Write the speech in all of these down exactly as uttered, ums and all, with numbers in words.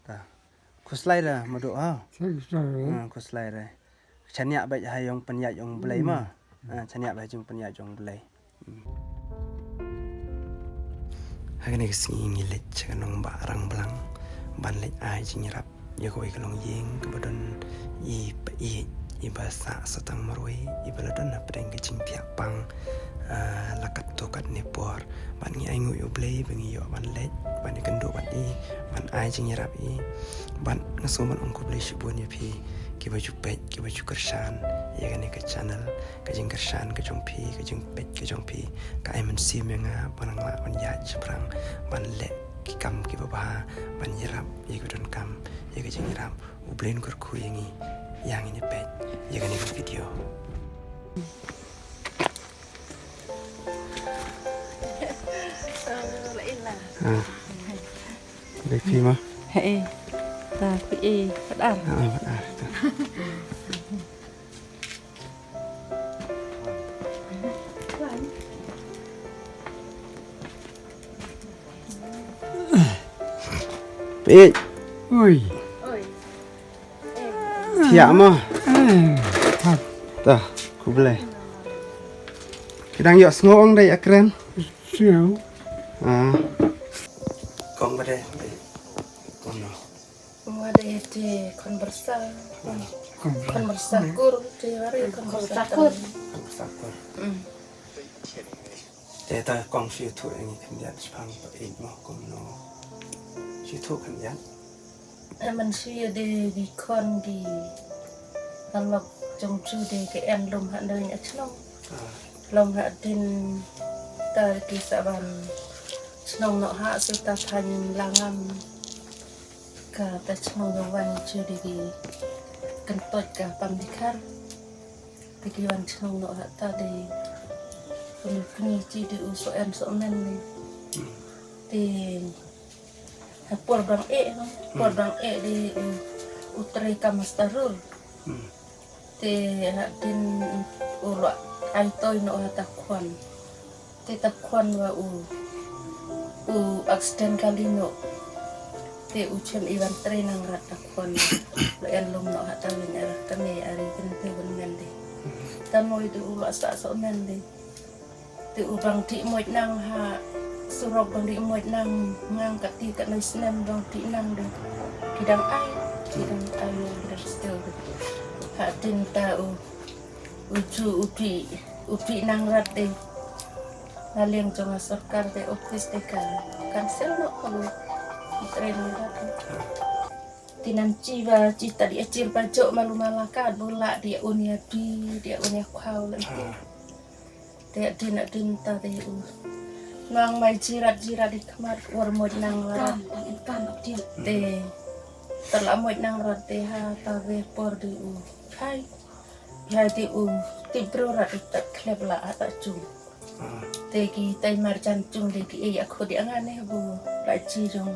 Ta. Khuslai da madu ha. Sik sik. Hmm, khuslai da. Chaniah bad ha jong pynïaid jong Blei ma. Hmm. Ah, chaniah bad ha jong pynïaid jong Blei. Hmm. Ha kane ka sngi ngi leit sha ka nongbah Rangblang ban leit ai jingïarap ïa kawei ka longïing kaba don i pa i iba sah sa tang marwei iba la don hapdeng ka jingthiah pang, ah, la katto katne por. Bad ngi ainguh ïa U Blei ba ngi ïoh ban leit ban ïakynduh bad i, ban ai jingïarap ïa i. Bad nga sngew ban ong khublei shibun ïa phi kiba ju peit, kiba ju kyrshan ïa kane ka channel. Ka jingkyrshan ka jong phi, ka jingpeit ka jong phi, ka ai mynsiem ïa nga ba ngan lah ban ïaid shaphrang ban leh ki kam kiba bha, ban ïarap ïa ki donkam, ïa ka jingïarap. U Blei un kyrkhu ïa ngi, ïa ngin ïa peit ïa kane ka video. Ah. Dei phi ma? Hei. Ta phi e, pat ar. Ah, pat ar. Ta. Phi. Oi. Thiah ma. Eh, pat. Ta, khublei. Ki dang ïohsngew ong dei akren. Sngew. Ah. Kong ba dei. Kong no. Wa dei te conversa. Conversa. Conversa kur te wa re conversa kur. Conversa kur. Mm. Te ta kong shu ïathuh ïa ngi khyndiat shaphang pa eit mo kumno. Shu ïathuh khyndiat. Te man shu ïa de ki khon ki halok jong ju de ki en lum ha neng ïa chnong. Ah. Long ha din ta ki sa ban chnong noh ha su ta than langam. Ka ta chnong jong wan chu de ki kyntoit ka pam di khar. Te ki wan chnong noh ha ta de. Kuni kuni chi de u so en so men ni. Te ha por dang e ha por dang e de u, u trei ka master rur. Te ha din u lo ai toi noh ha ta khon. Te ta khon wa u, u accident kali noh. Te u chem i wan trei nang rat ta khon. Lo en lum noh ha ta win er ta me ari kin te wan men de. Ta noi te u lo sa so men de. Te u bang ti moit nang ha surok bang ti moit nang ngang ka ti ka noi snem bang ti nang de. Ki dang ai, ki dang ai nang de still de. Ha tin ta u, u ju u ti, u ti nang rat de. Na liang jong a sorkar de office de ka cancel noh ka lu. Trei nang rat de. Ti nan chi ba chi ta di achir ba jo malu mala ka bu la di un ya bi, di un ya khau la. Te din a din ta de u. Nang mai jirat jirat di khmat war moit nang rat. Te ta la moit nang rat te ha ta ve por de u. Hai. Hai de u. Ti bro rat di ta khlep la a ta chung. Te ki tai mar jan chung de ki e ya khot di anga ne bu. Ba chi jong.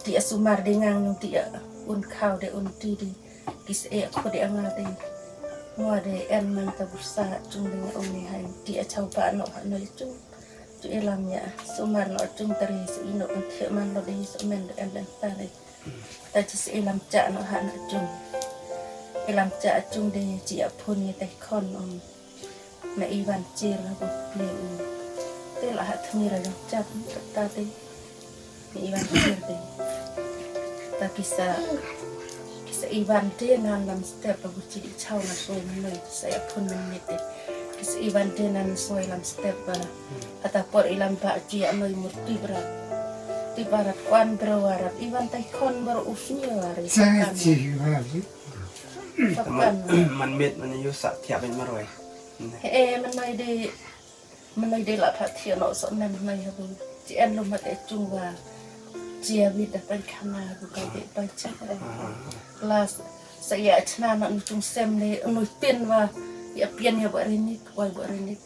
Ti a sumar de ngang nung ti a un khau de un ti di. Ki se e khot di anga de. Ngwa de en man ta bursa chung de nga ong ni hai. Ti a chau ba no ha no chung. Chu e lam ya. Sumar no chung tari se ino kan thiah man lo de so men de en den tari. Ta chi se e lam cha no ha no chung. E lam cha chung de chi a phun ni tai khon ong. Na i wan chir ha bu pli u. Te la ha thmi ra jong chap ta te. Na i wan chir te. Ta kisa, kisa i wan te nan lam step ba bu chi di chau na soi na noi kisa ya phun na mit te. Kisa i wan te nan soi lam step ba. Ata por i lam ba chi ya noi mur ti bra. Ti barat kwan bra warat i wan tai khon bra u sni warat. Sa chi warat. Pakan. Man mit man yu sa thiah ben marwei. He, man noi de, man noi de la pha thiah no so nan noi ha bu. Chi en lo mat e chung wa. Chi a wit da pan khana bu ka de pan cha. Plus sa ya chna no chung sem de no pin wa. Ya pian ya ba renik, wa ba renik.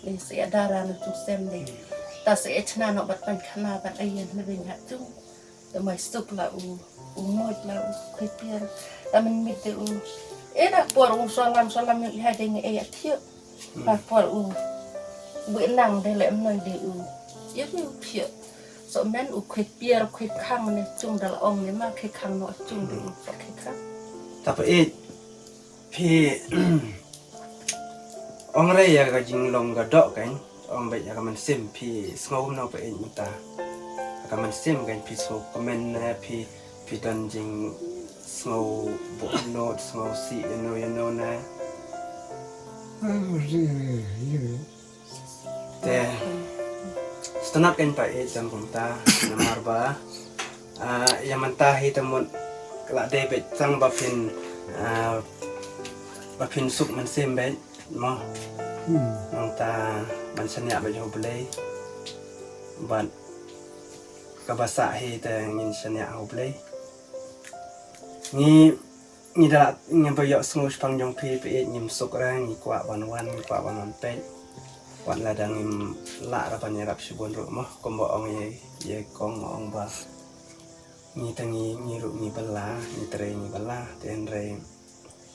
Ni sa ya dara no chung sem de. Ta sa ya chna no bat pan khana bat ayen na ben ha chung. Te mai suk la u, u moj la u, khuipiar. Ta man mit te u. E na por u salam salam ni ha ding e ya thiah. La por u. Bu nang de le mnoi de u. Ya u thiah. So men u khit pier u khit khang ne chung dal ong ne ma khit khang no chung de u so khit khang. Ta phi ïeit phi ong re ïa ka jinglong ka doh kan ong beit ïa ka mynsiem phi sngew no phi ïeit mynta. Ka mynsiem kan phi sngew kmen ne phi phi don jingsngew buhnot sngew sih ïano ïano ne. Te sngewtynnat kan phi ïeit tang kumta namar ba ïa mynta hi te mut ka la dei beit tang ba phin ba phin suk mynsiem beit mo. Nangta ban shaniah beit ha U Blei bad kaba sah hi te ngin shaniah ha U Blei. Ngi ngi da ngi ba ïoh sngew shaphang jong phi phi ïeit ngim suk re ngi kwah ban wan ngi kwah ban wan peit. Wat lada ngim lah re ban ïarap shibun ruh mo kumba ong ïa ïa kong ong ba ngi te ngi ngi ruh ngi bala ngi trei ngi bala te hynrei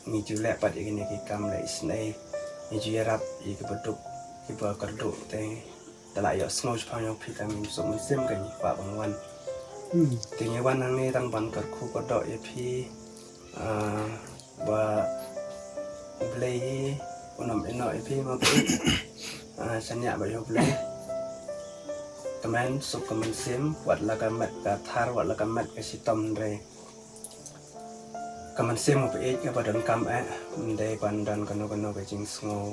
ngi ju leh pat ïa kine ki kam leh isynei ngi ju ïarap ïa kiba duk kiba kyrduh te. Te la ïoh sngew shaphang jong phi tang ngim suk mynsiem ka ngi kwah ban wan. Te ngi wan hangne tang ban kyrkhu kyrdoh ïa phi ba U Blei hi un ym ïehnoh ïa phi ma phi. Shaniah beit ha U Blei. Kmen suk ka mynsiem wat la ka met ka thar wat la ka met ka shitom hynrei ka mynsiem ma phi ïeit kaba donkam eh ym dei ban don kano kano ka jingsngew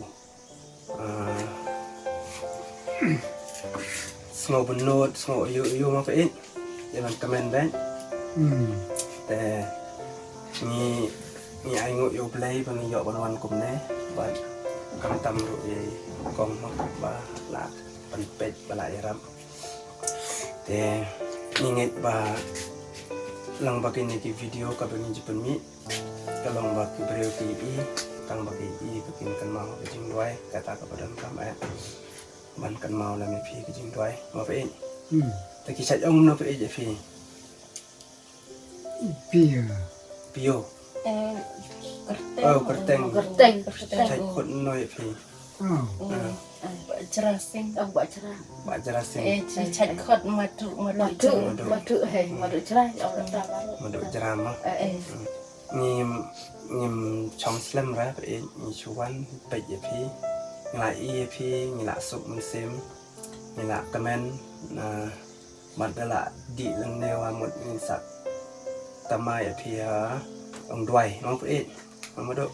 sngew bynnud sngew ayu ayu ma phi ïeit. Ïa ban kmen beit te ngi ngi ai nguh ïa U Blei ba ngi ïoh ban wan kumne bad khamtam ruh ïa i kong ma ba la ban peit ba la ïarap. Te ngi ngeit ba lang ba kine ki video kaba ngi ju pynmih ka long ba ki briew ki i tang ba ki i ba kin kynmaw ka jingduwai kata kaba donkam eh ban kynmaw lem ïa phi ka jingduwai ma phi ïeit. Te ki shait ong no phi ïeit ïa phi. Pio. Pio. Kyrteng. Oh kyrteng. Kyrteng. Shait khot no ïa phi. Ba jrasing. Ba jrasing. Ba jrasing. Eh, chi chait khot madu madu. Madu madu he madu jra. Madu jra ma. Eh. Ngim ngim chong slem ra eh ngi chuwan peit ïa phi. Ngi la i ïa phi ngi la suk mynsiem. Ngi la kmen na mat da la dih lynne wa mut ngin sa tama ïa phi ha ong duwai ong phi ïeit ong madu.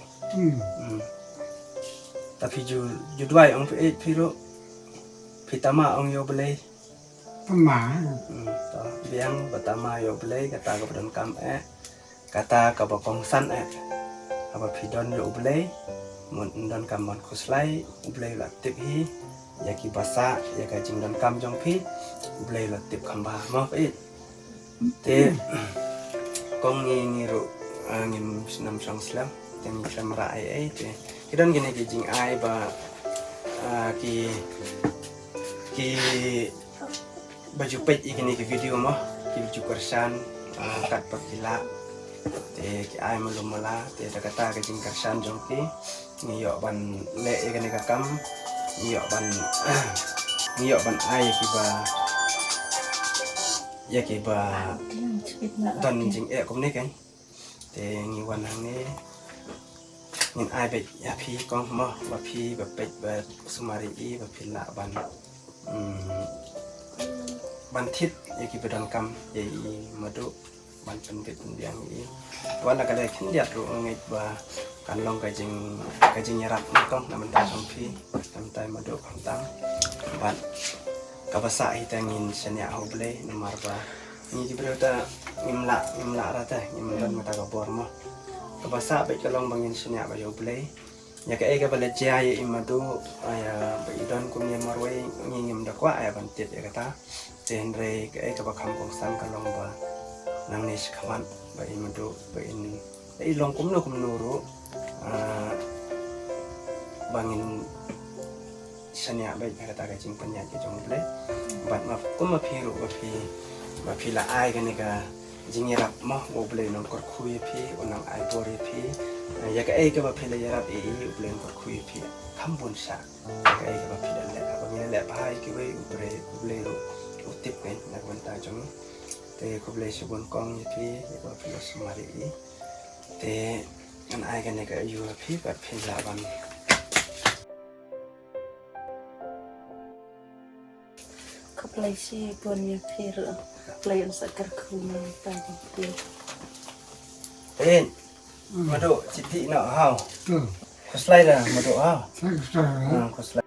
Ta phi ju ju duwai ong phi ïeit phi ruh phi tama ong ïa U Blei. Tama. Ta biang ba tama ïa U Blei kata kaba donkam eh kata kaba kongsan eh. Haba phi don ïa U Blei mut donkam ban khuslai U Blei la tip hi. Ïa ki basa ïa ka jingdonkam jong phi U Blei la tip kham ba ma phi. Te kong ngi ngi ruh ngim snam shong slem te ngi slem ra ai ai te ki don kine ki jingai ba ki ki ba ju peit ïa kine ki video mo ki ju kyrshan kat ba ki lah te ki ai malu mala te da kata ka jingkyrshan jong ki ngi ïoh ban leh ïa kane ka kam ngi ïoh ban ngi ïoh ban ai ïa kiba ïa kiba don jingeh kumne kan. Te ngi wan hangne ngin ai beit ïa phi kong mo ba phi ba peit ba sumar ïa i ba phi lah ban ban thied ïa kiba donkam ïa i madu ban pynbit pynbiang ïa i. Wat la ka dei khyndiat ruh nga ngeit ba kan long ka jing ka jingïarap nyngkong na bynta jong phi na bynta i madu khamtam. Bad kaba sah hi te ngin shaniah ha U Blei namar ba ngi ki briew te ngim lah ngim lah ra te ngim don kata ka bor mo. Kaba sah beit ka long ba ngin shaniah beit ha U Blei. Ïa kaei kaba la jia ïa i madu ïa ba i don kumne marwei ngi ngim da kwah ïa ban tip ïa kata. Te hynrei kaei kaba kham kongsan ka long ba nangne shakhmat ba i madu ba in ba i long kumno kumno ruh ba ngin shaniah beit ha kata ka jingpynïaid ka jong U Blei. Bad ma kum ma phi ruh ba phi ba phi la ai kane ka jingïarap mo ba U Blei u nang kyrkhu ïa phi u nang ai bor ïa phi. Ïa kaei kaba phi la ïarap ïa i U Blei u nang kyrkhu ïa phi kham bun shah. Ïa kaei kaba phi la leh haba ngi la leh bha ïa kiwei U Blei U Blei ruh U tip kein na ka bynta jong ngi. Te khublei shibun kong ïa phi ïa ba phi la sumar ïa i. Te ngan ai kane ka aiu ha phi bad phin lah ban. Khublei shibun ïa phi ruh. Khublei yn sa kyrkhu na ka bynta jong phi. Tin. Madu, chiti na hau. Tu. Khuslai da madu hau. Sa khuslai. Ha, khuslai.